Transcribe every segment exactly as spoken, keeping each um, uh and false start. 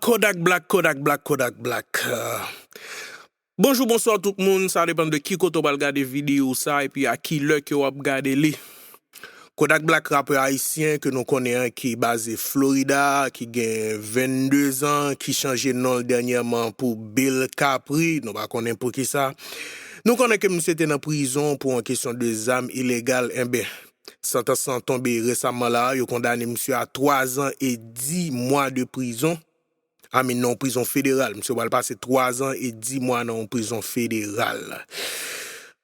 Kodak Black, Kodak Black, Kodak Black. Euh, bonjou, bonswa tout moun. Sa depann de ki kote w pral gade videyo sa epi a ki lè ke w ap gade li. Kodak Black, rapè ayisyen ke nou konnen an, ki baze Florida, ki gen vennde zan, ki chanje non l dènyèman pou Bill Capri. Nou pa konnen poukisa. Nou konnen ke misye te nan prizon pou yon kesyon de zam ilegal. Enben, santans lan tonbe resaman la, yo kondane misye a twa zan e dis mwa de prizon. I mean, nan yon prizon federal. Misye pral pase twa zan e dis mwa nan yon prizon federal.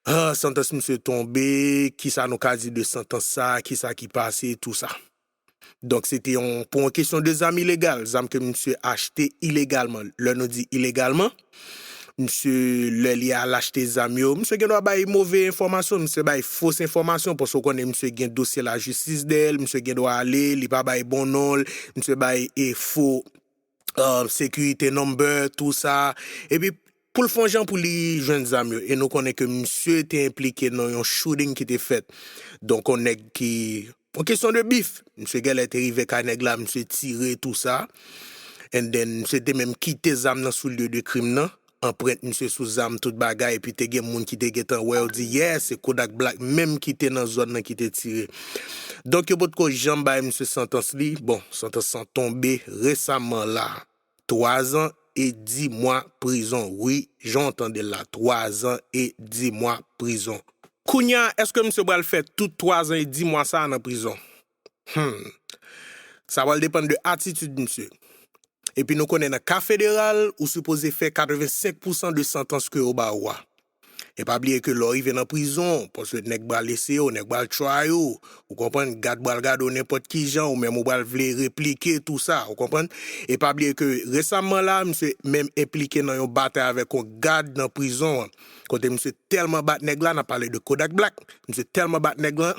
Ah, santans misye tonbe, kisa nou ka di de santans sa, kisa ki pase, tou sa. Donk, se te yon, pou yon kesyon de zam ilegal, zam ke misye achte ilegalman. Lè nou di ilegalman, misye, lè li al achte zam yo, misye gen dwa bay move enfòmasyon, misye bay fos enfòmasyon, paske w konnen misye gen dosye lajistis dèyè l, misye gen dwa ale, li pa bay bon non l, misye bay e fo uh, security number, tou sa. Epi, pou l fè yon jan pou li jwenn zam yo. E nou konnen ke misye te enplike nan yon shooting ki te fèt. Donk, yon nèg ki, yon kesyon de bif. Misye genlè te rive kay nèg la, misye tire, tou sa. And then, misye te menm kite zam nan sou lye de krim nan. Anprent misye sou zam, tout bagay, epi te gen moun ki te gentan wè yo di, yeah, se Kodak Black menm ki te nan zòn nan ki te tire. Donk, yo potko janm bay misye santans li. Bon, santans lan tonbe resaman la. Twa zan e dis mwa prizon. Wi, jan w tande l la, twa zan e dis mwa prizon. Kounye a, èske misye pral fè tout twa zan e dis mwa sa a nan prizon? Hmm. Sa pral depann de atitid misye. Epi nou konnen nan ka federal, ou sipoze fè katrevensenk pousan de santans ke yo ba ou a. E pa bliye ke lè w rive nan prizon, paske nèg pral eseye w, nèg pral try ou, ou konprann, gad pral gade w nenpòt ki jan, ou menm ou pral vle replike, tou sa, ou konprann. E pa bliye ke resaman la, misye menm enplike nan yon batay avèk yon gad nan prizon an. Kote misye tèlman bat nèg la, n ap pale de Kodak Black, misye tèlman bat nèg la,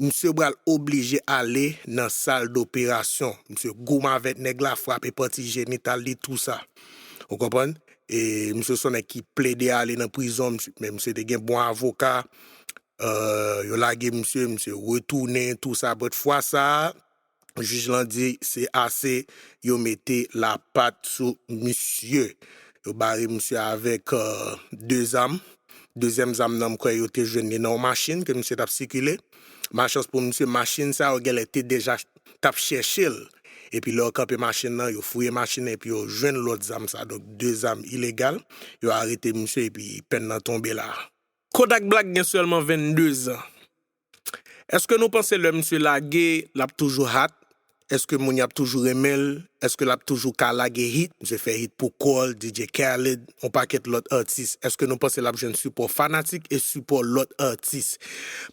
misye pral oblije ale nan sal doperasyon. Misye goumen avèk nèg la, frape pati jenital li, tou sa. Ou konprann? E misye se yon nèg ki plede ale nan prizon, misye, men misye te gen bon avoka. Euh, yo lage misye, misye retounen, tou sa. But fwa sa a, jij lan di se ase, yo mete lapat sou misye. Yo bare misye avèk, euh, de zam. Dezyèm zam nan, m kwè yo te jwenn li nan yon machin ke misye t ap sikile. Malchans pou misye, machin sa yo genlè te deja t ap chèche l. Epi lè yo kanpe machin nan, yo fouye machin nan epi yo jwenn lòt zam sa. Donk, de zam ilegal. Yo arete misye epi pèn nan tonbe la. Kodak Black gen sèlman vennde zan. Èske nou panse lè misye lage, l ap toujou hot? Èske moun y ap toujou renmen l? Èske l ap toujou ka lage hit? Misye fè hit pou Cole, D J Khaled, yon pakèt lòt atis. Èske nou panse l ap jwenn sipò fanatik e sipò lòt atis?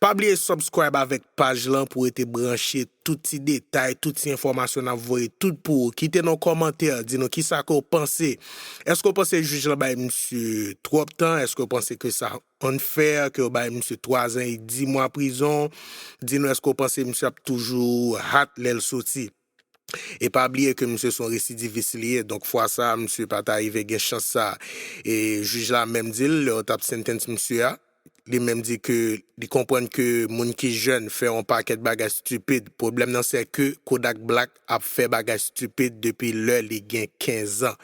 Pa bliye subscribe avèk paj lan pou rete branche tout ti detay, tout ti enfòmasyon n ap voye tout pou ou. Kite nan kòmantè, di nou kisa ke w panse. Èske w panse jij lan bay misye twòp tan? Èske w panse ke sa unfair ke yo bay misye twa zan e dis mwa prizon? Di nou, èske w panse misye ap toujou hot lè l soti? E pa bliye ke misye se yon residivis li ye, donk fwa sa a, misye pa ta rive gen chans sa a. E jij la menm di l, lè yo t ap sentence misye a, li menm di ke li konprann ke moun ki jèn fè yon pakèt bagay stipid. Pwoblèm nan se ke Kodak Black ap fè bagay stipid depi lè li gen kenz an.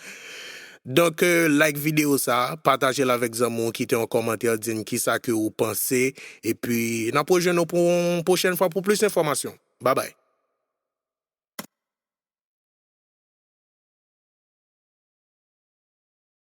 Donk, euh, like videyo sa, pataje l avèk zanmi w, kite yon kòmantè, di n kisa ke ou panse, epi n ap rejwenn nou pou yon pwochèn fwa pou plis enfòmasyon. Babay.